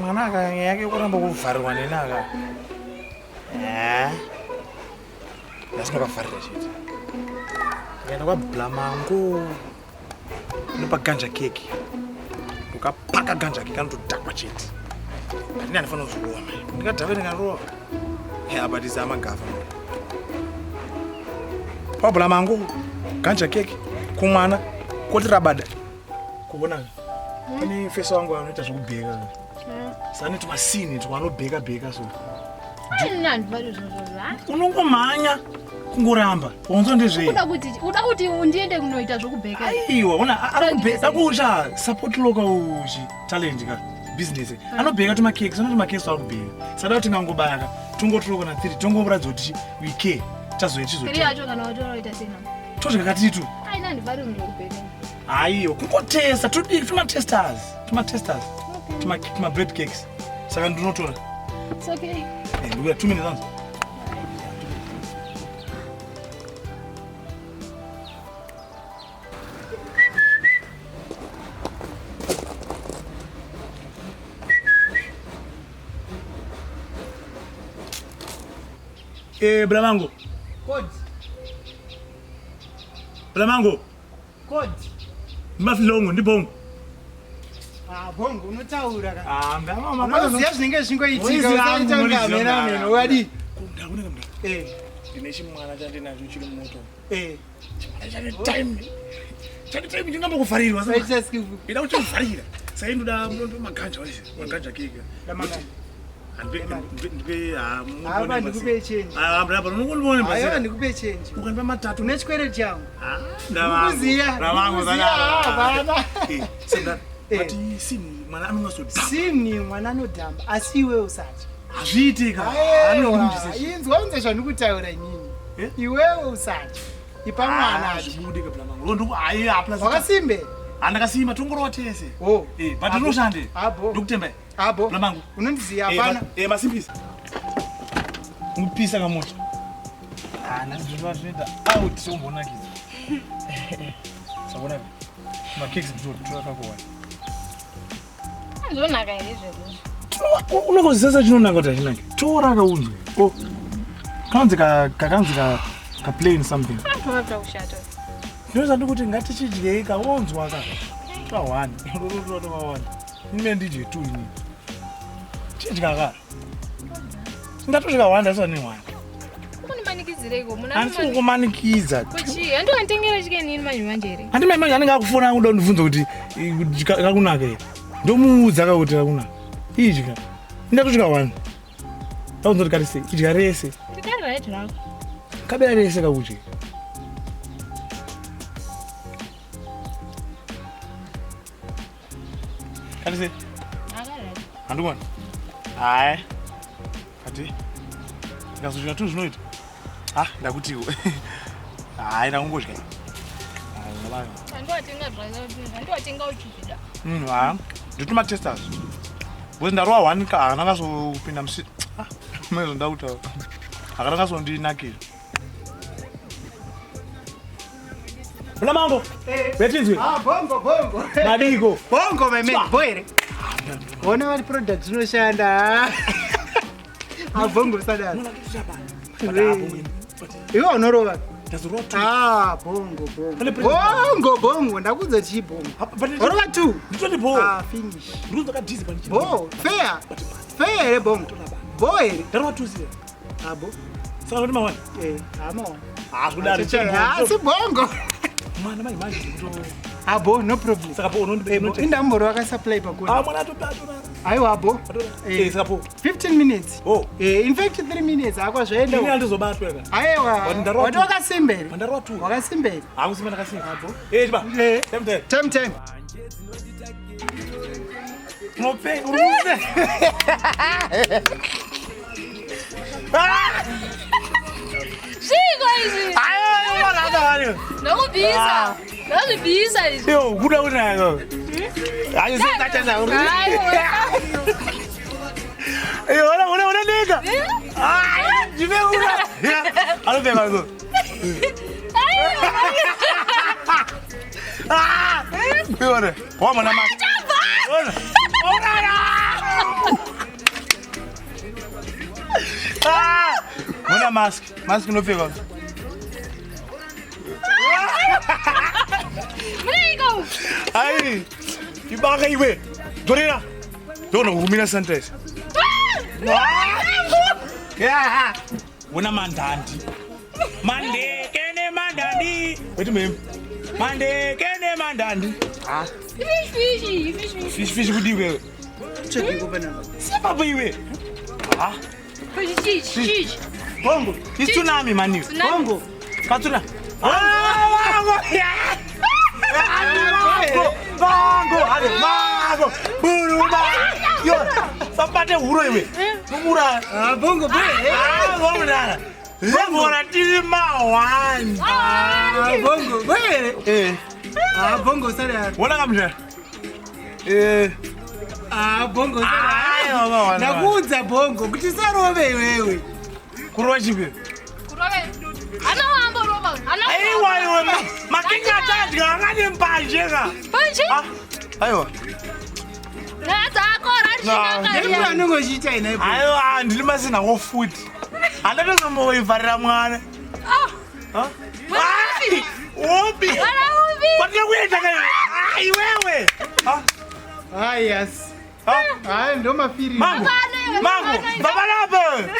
Mwana aka nyaya yake kuramba kuvharirwa neni aka. Eh. Ndasingakavharira chete. Ndikaenda kwaBlamango. Ndopa ganja keke. Ndokapaka ganja keke anotodhakwa chete. Ndini andifanira kuzorova manje. Ndikadhakwa ndikarova. Eh, abatisa amagafa. PaBlamango ganja keke kumwana koti rabada. Kuona pane fesi wangu anoita zvekubheka. Sane tumasini twanobheka bheka so. Unongomhanya kungoramba. Wanzo ndezvei? Uda kuti uda kuti undiende kunoita zvekubheka. Aiwa, ona arikubheka kucha support local chi talent ka business. Anobheka tuma cakes, anoti ma cakes arikubheka. Saka kuti ngangobaya ka tungotora kana 3 tongoratidza kuti we care. Tazoita chizo. 3 yacho kana watora uita sei na? Tozvika katitu. Aina ndibari zvekubheka. Aiwa, kungotesta tudiki tumatesters, tumatesters. Tuma tuma bread cakes. Saka ndinotora. It's okay. Eh, ndikuya 2 minutes anzo. Eh, Blamango. Code. Blamango. Code. Mafilongo ndibongo. Ah, bongo unotaura ka. Ah, ndama Unoziva zvinenge zvingoitika usaita kunge hamena hameno wadi. Ndakuna kamda. Eh, Ndine chimwana chandinacho chiri mumoto. eh. Chimwana chane time. Chane time chinamba kuvharirwa saka. Saita skifu. Ida kuchivharira. Saka ndoda munondo maganja wese. Maganja keke. Damaganja. Ndipe ndipe ah Hapa ndikupe change. Ah, bravo, unongondiona Aiwa mbasira. ndikupe change. Ukandipa matatu. Une chikwereti changu. Ah, Ndikuziya. Ndavangu Ndikuziya, hapana. Eh, saka Eh. but sini mwana anongazoda. Sini mwana anodhamba asi iwe usatya. Hazviitika. Aiwa, inzwa unze zvandikutaura inini. Eh? Iwewe usatya. Ipa mwana adye. Zvibude kabla mangu. Ndo ayi apla. Wakasimbe? Andakasimba tongorova tese. Oh. Eh, but unoshande. Abo. Ndokutemba. Abo. Blamangu. Unondiziya hapana. Eh, masimbisa. Mupisa kamoto. Ah, nhasi zvino zvinoita out sombonakidza. Sabona. Ma cakes ndo takakuwana. Zvonaka here izvozvo? Unokozesa chinonaka kuti hachinaki. Tora kaunzwe. Oh. Kanzi ka kakanzi ka ka plain something. Zvinoda kushata. Ndinoza ndikuti ngatichidyei kaonzwa ka. Twa one. Twa twa one. Ine ndidye two ini. Chidya ka. Ndatosvika one ndasva ne one. Kunimanikidzireiko? Muna Handisi kukumanikidza. Kuchi, handikanditengera chicken ini manje manje here? Handi mai manje anenge akufona akuda kundibvunza kuti kuti kakunaka here. Ndomuudza ka kuti kakunaka. Idya. Ndatosvika one. Ndakunzwa kuti kari sei. Idya rese. Ndikari right rako. Kabera rese kakudya. Kari sei. Akari right. Handikuona. Hayi. Ati. Ndikazodya tu zvinoita. Ah, ndakutiwo. Hayi, ndakungodya. Hayi, ndabaya. Handiwatenga zvaka, handiwatenga uchizvida. Ha. Ndituma testers. Because ndarova one ka hakana kasopinda musi. Ah, mwezo ndakutaura. Hakana kasondinakira. Muna mambo. Eh. Betinzwe. Ah, bongo bongo. Madiko. Bongo my man, boy here. Ona vari product dzinoshanda. Ah, bongo usadaro. Iwe unorova. Ndazorova two. Ah, bongo bongo. Pane president. Bongo bongo ndakuudza chii bongo. But Orova two. Nditoti bo. Ah, finish. Ndikuti ndakadhizi pane chii. Bo, fair. Fair here bongo. Bo here. Ndarova two siya. Ah, bo. Saka ndoti mawani. Eh, ama. Ah, zvekudaro. Ah, si bongo. Mwana manje manje kuto. Ah, bo, no problem. Saka po unondi Eh, bo, indamboro vakasupply pakona. Ah, mwana atotora. Aiwa bo. Eh, saka po. 15 minutes. Oh. Eh, in fact 3 minutes akwa zvaenda. Ini andizobatwa ka. Aiwa. Wati ndarova Wati two. wakasimba here? Ndarova two. Wakasimba here? Hakusimba ndakasimba. Abo. Eh, chiba. Eh. Time time. Time time. Unope, uruze. Zviko izvi? Ayo, mwana wani. Ndokubvisa. Ndozvibvisa izvi. Yo, kuda kunaka. Ayo, sasa chaza. Aiwa. Yo, ona ona ona nega. Ah, jibe una. Anopeka zo. Ah! Ona, wa mwana mama. Ona. Ona. Mask, mask inopfekwa. Muneiko. Ai, ibaka iwe. Dorera. Ndogona kukumira sanitizer. Yeah. Wona mandandi. Mandeke nemandandi. Wait a minute. Mandeke nemandandi. Ah. Fish fish, fish fish. Fish fish kudii iwewe? Tsvegeko panapa. Sipapo iwe. Ah. Fish fish fish. Bongo. Itsunami mani. Tsunami. Bongo. Katsuna. Ah, vango. Vango. Vango. Hade vango. Buruma. Yo. Sabate huro iwe. Mumura. Ah, bongo boy. Ah, vomudara. Vomora tiri mahwani. Ah, bongo boy. Eh. Ah, bongo sara. Wona kamudara. Eh. Ah, bongo sara. Aiwa, mahwani. Ndakuudza bongo kuti sarove iwewe. Kurova chipi? Kurove. Ana wambo rova. Ana. Aiwa iwe makinga atadya akane mbanje ka. Panje. Ah. Aiwa. Nadzako No. Ndemwe rarishaka. anenge uchiita inai. Aiwa ndiri masina futi. Handatozomboivharira mwana. Ah. Ah? Mwana Ai, Upi? Mwana upi? Kwatiri kuenda ka Ah, iwewe. Ah, Ah, yes. ah. Ah, ndo mafiri. Mango. Baba, Mango. baba, Baba napo.